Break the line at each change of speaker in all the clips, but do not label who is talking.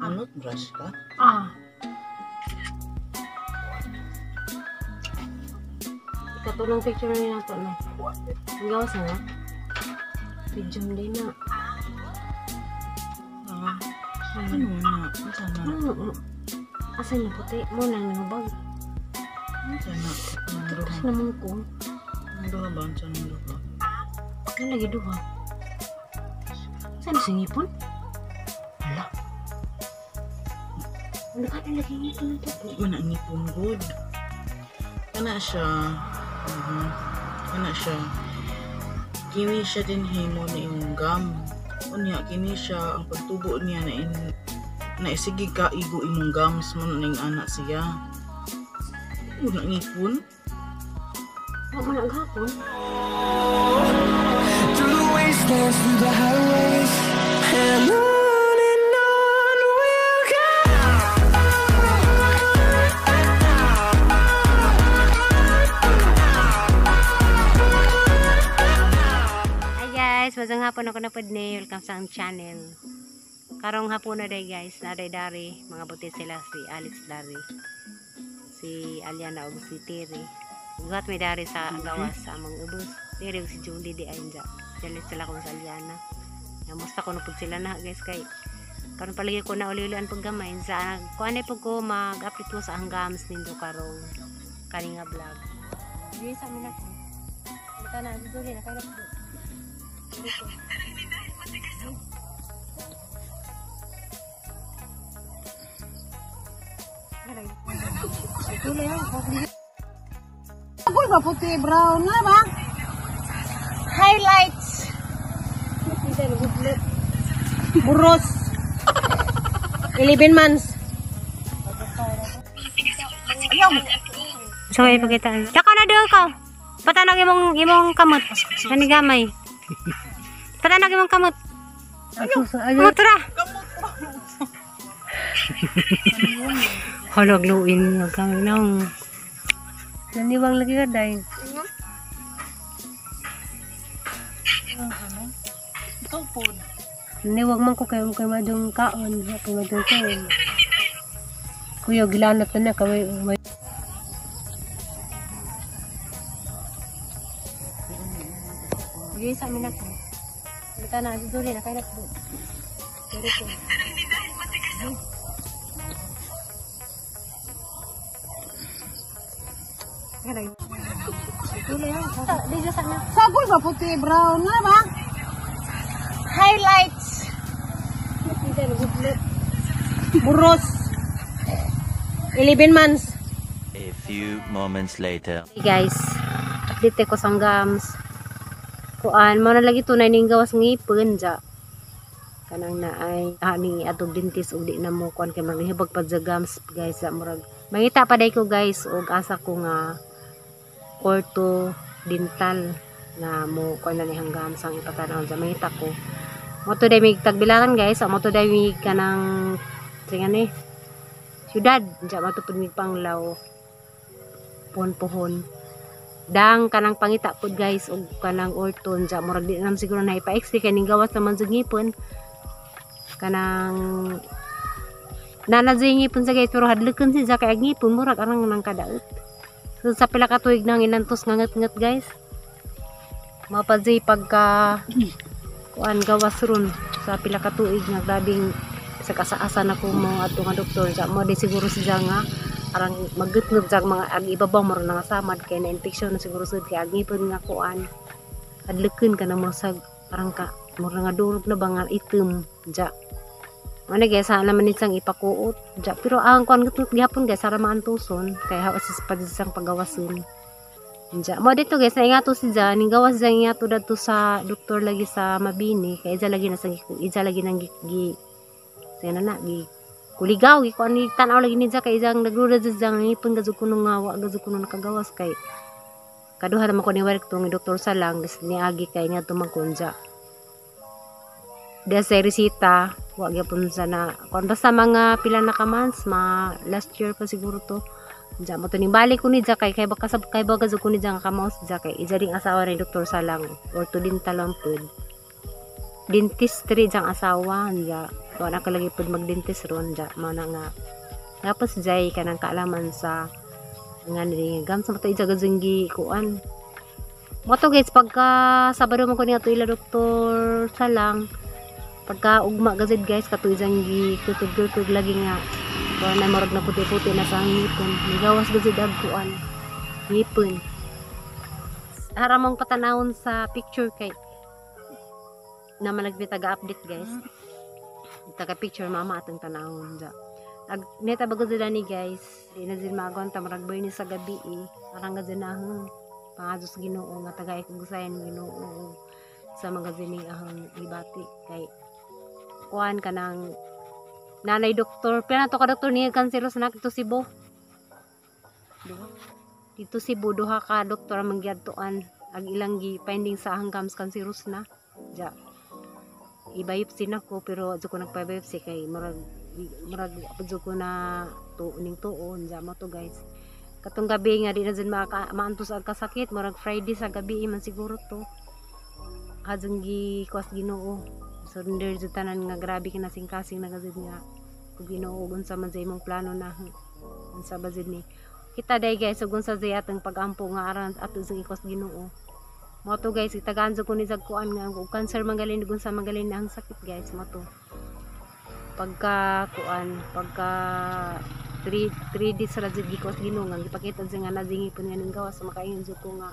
Ano, brush ka?
Ah. Ikatulong picture na nato na. Ang gawas na. Video din na.
Ah. Ano na? Unsa na?
Ano? Asa na puti? Mo nang nangubag.
Unsa na? Anong duha?
Tapos naman ko.
Anong duha ba? Unsa nang duha?
Ano lagi duha? Saan na singipon? Hala. Ano ka na lagi ngipon na to?
Di man na ngipon good. Kana siya. Kana siya. Kini siya din himo na imong gum. Unya kini siya ang pagtubo niya na in na isige ka igo imong gums mo ning anak siya. Una ngipon.
Wa mo na gapon.
Through the wastelands, through the highways, and on we'll go.
Hi guys, mazang hapon ako na pud ni. Welcome sa ang channel. Karong hapon na day guys, na day dari mga buti sila si Alex dari. Si Aliana ug si Terry. Buhat may dari sa gawas sa among ubos. Terry ug si Julie di ay dya. Dali sila ko sa Aliana. Namusta ko na pud sila na guys kay karon palagi ko na uli-ulian pag gamay sa kuan ay pud ko mag-update ko sa hanggams nindo karong kani nga vlog. Di sa amin ako. Bata na si Julie na kay.
Agoy ba puti brown na ba? Highlights. Buros. 11 months.
So, ipakita. Tsaka na doon ka. Patanag imong imong kamot. Kani gamay. Patanag imong kamot. Kamot ra. Halog luin nga kami nang.
Naniwang lagi ka day.
Ikaw pod.
Naniwang man ko kay kay madung kaon, kay madung kaon. Kuya gilanat na na kay may
Hindi sa amin ako. Bata na si Julie na kay nakbo.
Sagoy ba puti brown na ba? Highlights. Buros. 11 months.
A few moments later.
Hey guys, update ko sa gams. Kuan mo na lagi tunay ning gawas ngipon ja. Kanang na ay ani atog dentist ug di na mo kuan kay maghibag pa sa gams guys sa murag. Mangita pa day ko guys og asa ko nga ortho dental nga mo kuan na ni hanggang sang ipatanaw ja mangita ko. Mo to day mig tagbilaran guys, mo to day mig kanang tingan ni syudad ja mo to pud mig panglaw. Pohon-pohon. Dang kanang pangita pud guys og kanang ortho ja murag di nam siguro na ipa-x-ray kay ning gawas naman sa ngipon. Kanang nana jud ngipon sa guys pero hadlukan si ja kay ag ngipon murag arang nang kadaot. So sa pila ka tuig nang inantos nga ngat-ngat guys. Mapadjay pagka kuan gawas ron sa pila ka tuig nga grabing sa kasaasa na ko mo adto nga doktor ja mo di siguro siya nga arang magutnod sa mga ag ibabaw mo nga samad kay na infection na siguro sud kay ag ngipon nga kuan adluken ka na mo sa arang ka mura nga durog na ba nga item ja ano guys sa naman isang ipakuot ja pero ang kuan gutnod gihapon guys sara maantuson kay hawas sa padisang pagawason ja mo dito guys na ingato si ja ning gawas ja ingato dadto sa doktor lagi sa Mabini kay ija lagi na sa ija lagi nang gi gi na gi kuligaw gi kuan ni tan-aw lagi ni ja kay ijang nagruda jud jang ngipon gazud kuno nga wa gazud kuno nakagawas kay kaduha naman ko ni work tong doktor sa lang des niagi kay nga tumangkunja dia sa resita wa gyapon sa na kuan basta mga pila na ka months mga last year pa siguro to ja mo to ning balik ko ni ja kay kay baka sab kay baga jud ko ni ja nga kamaos ja kay ija ding asawa ni doktor sa lang ortho dental lang pud dentistry jang asawa ja. Kung ako lagi pud magdentist ron ja mao na nga tapos jay kanang kaalaman sa nga ni gams sa mata ija gazinggi kuan. Mo to guys, pagka Sabado man ko niya to ila doktor sa lang pagka ugma gazid guys, kato ijang gi tutug-tutug lagi nga kuan na murag na puti-puti na sa ngipon. Migawas gazid ag kuan ngipon. Haramong patanawon sa picture kay naman nagbi taga-update guys. Taga picture mama atong tanawon ja. Ag neta bago sila ni guys, di na din maagwanta marag ni sa gabi eh. Arang gazid na pangadtos Ginoo nga tagay kog sayan Ginoo sa mga zining ahang gibati kay kuan kanang nanay doktor pero nato ka doktor niya kanseros na dito Cebu. Dito Cebu duha ka doktor ang manggiadtuan ag ilang gi finding sa ahang gums kanseros na ja. I-biopsy na ko pero adto ko nagpa-biopsy kay murag murag adto ko na tuoning tuon ja mo to guys. Katong gabi nga di na dyan maantos ang kasakit, murag Friday sa gabi man siguro to. Hadjong gi kuas Ginoo. Surrender jud tanan nga grabe ka nasing-kasing na gazid nga kung Ginoo unsa man sa imong plano na unsa ba jud ni. Kita day guys ug unsa jay atong pagampo nga aran ato sa ikos Ginoo. Mo to guys, itagaan jud ko ni jag kuan nga og cancer magaling ug unsa magaling na ang sakit guys mo to. Pagka kuan, pagka 3 days ra jud gikos Ginoo nga gipakita jud nga nazingipon nga ning gawas makaingon jud ko nga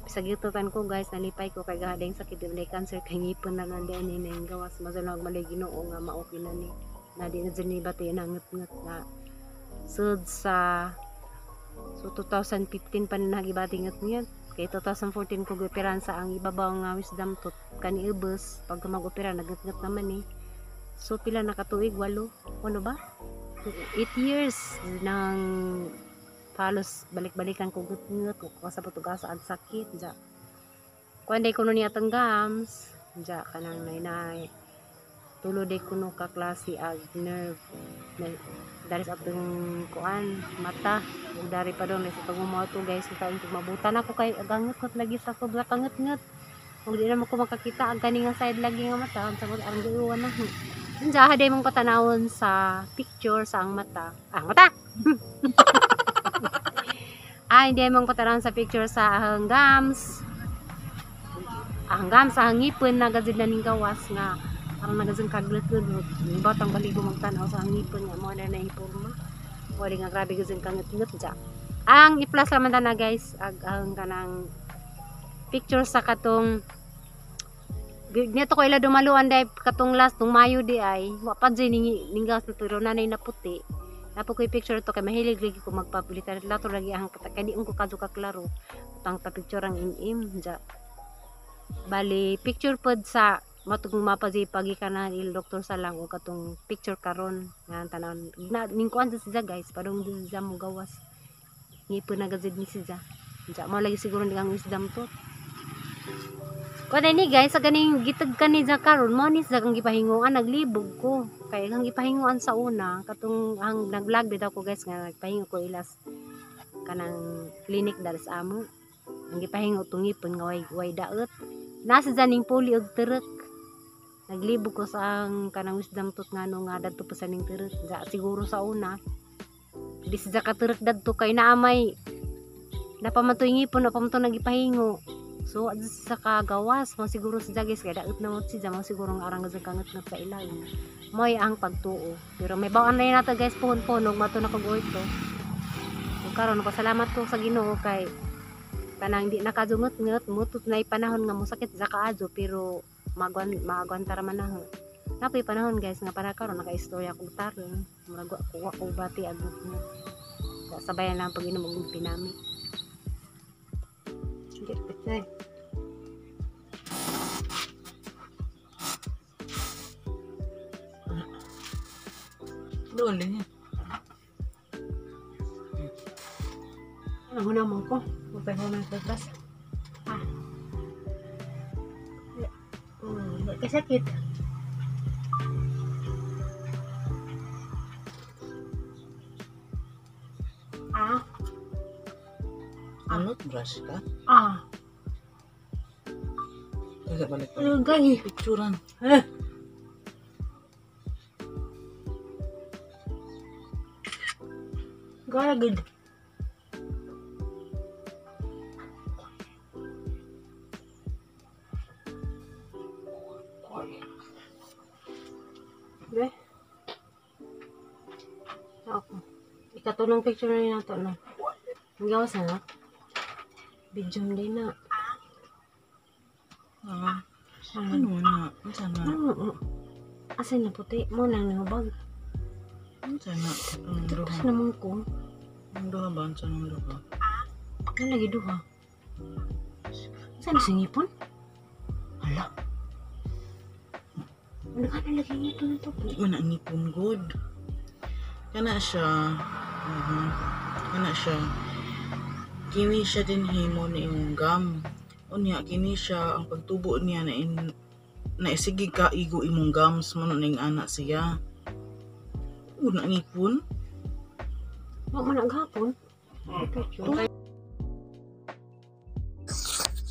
bisag gitutan ko guys, nalipay ko kay gahadeng sakit di man cancer kay ngipon na lang din ni ning gawas masulog malay Ginoo nga maoki na ni na di na jud ni bati na ngut-ngut na sud sa so 2015 pa ni nagibati ngut-ngut kay 2014 ko gioperahan sa ang ibabaw nga wisdom tooth kani ubos pagka mag-opera nagngut-ngut naman eh. So pila na katuig, 8 ano ba 8 years nang halos balik-balikan ko ngut-ngut ko kasabot og asa ang sakit ja. Kuan day kuno niya atong gums ja kanang nay tulo day kuno ka klase ag nerve na dari sa atong kuan mata ug dari pa dong sa atong mo to guys kay kung mabutan ako kay agangot lagi sa sobra kangut-ngut ug di na mo ko makakita ang kani nga side lagi nga mata unsa mo arang giuwan na. Unsa haday mong patanawon sa picture sa ang mata. Ah, mata. Ah, hindi mong patanawon sa picture sa ang gums. Ang gums sa ngipon na gazid na ning gawas nga ang nagazing kaglut-lut batang baligo magtan-aw sa ngipon nga mo na naipurma. Wala nga grabe gazing kangut-ngut ja. Ang i-plus raman ta na guys ag ang kanang picture sa katong nito ko ila dumaluan day katong last tung Mayo di ay wa pa jud ninggas na pero nanay na puti. Napo koy picture to kay mahilig lagi ko magpabilitan lato lagi ang kay di ko kadto ka klaro tang pa picture ang inim ja. Bali picture pod sa matong mapa jud pagikan na il doktor sa lang o katong picture karon nga tanan na ning kuan sa guys padung siya mo gawas ngipon na gazid ni siya ja mo lagi siguro ni ang wisdom to. Kuan ni guys sa ganing gitag kani ja karon mo ni sa kang gipahinguan naglibog ko kay ang gipahinguan sa una katong ang nag-vlog bitaw ko guys nga nagpahingo ko ilas kanang clinic dara sa amo ang gipahingo tong ngipon nga way daot nasa janing puli og terek naglibog ko sa ang kanang wisdom tooth ngano nga dadto pa sa ning terek ja siguro sa una di siya katerek dadto kay naamay napamatoy ngipon napamatoy nagipahingo. So sa kagawas mo siguro si guys kay daot na mo siya mo siguro nga arang gazang kangat sa ilalim moy ang pagtuo pero may bawaan na nato guys pohon-pohon og mato na kog orto ug karon pasalamat ko sa Ginoo kay kanang di nakadungot-ngot mutot na panahon nga mosakit sa kaadyo pero maagwanta ra man na napoy panahon guys nga para karon nakaistorya kog tarong murag wa ko bati ag sabayan lang pag inom og pinami.
Doon din yan.
Ano naman ko? Magpahinga man sa tas. Ah. Kasakit. Ah.
Ano? Brush ka?
Ah.
Kasi balik pa.
Ano gani?
Picturean.
Eh.
Gara good. Be? Ako. Ikatulong picture na rin nato, no? Ang gawas na, no? Video din na.
Ah, ano na? Unsa na?
Ano? Asa na puti? Mo nang nahubag.
Unsa na? Ang
Tapos
duha.
naman ko.
Ang duha ba? Unsa nang duha?
Ano lagi duha? Saan sa ngipon? Hala. Ano ka na lagi ngipon na to?
Di man ang ngipon good. Kana siya. Kana siya. Kini siya din himo ni imong gum. Unya kini siya ang pagtubo niya na in naisige ka igo imong gums mo ning ana siya. Una ngipon.
Wa man ang gapon.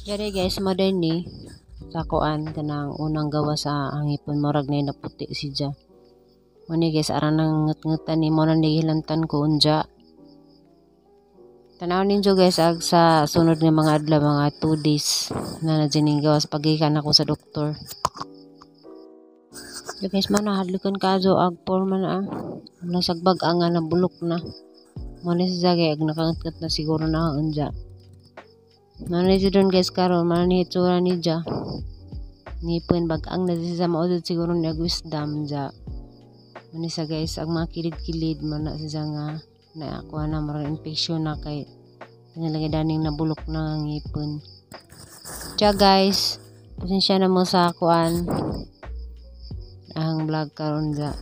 Yari guys, mo din ni sa kuan kanang unang gawa sa angipon, murag na naputi si Ja. Mo ni guys, aran nang ngut-ngutan ni mo na nihilantan ko unja. Tanaw ninyo guys ag sa sunod nga mga adlaw, mga 2 days na na dining gawas pagikan ako sa doktor. Yo guys, man nahadlukan kazo ag forma na ah. Nasagbag ang nga nabulok na. Mo ni si Zagay ag nakangat na siguro na unja. Mano ni doon guys karon, mano ni hitsura ni Ja. Ngipon bag-ang na siya mao jud siguro ni wisdom ja. Mano siya guys ang mga kilid-kilid man na siya nga naakuha na marang infection na kay nilagay daning nabulok na ang ngipon. Ja guys, pasensya na mo sa kuan ang vlog karon ja.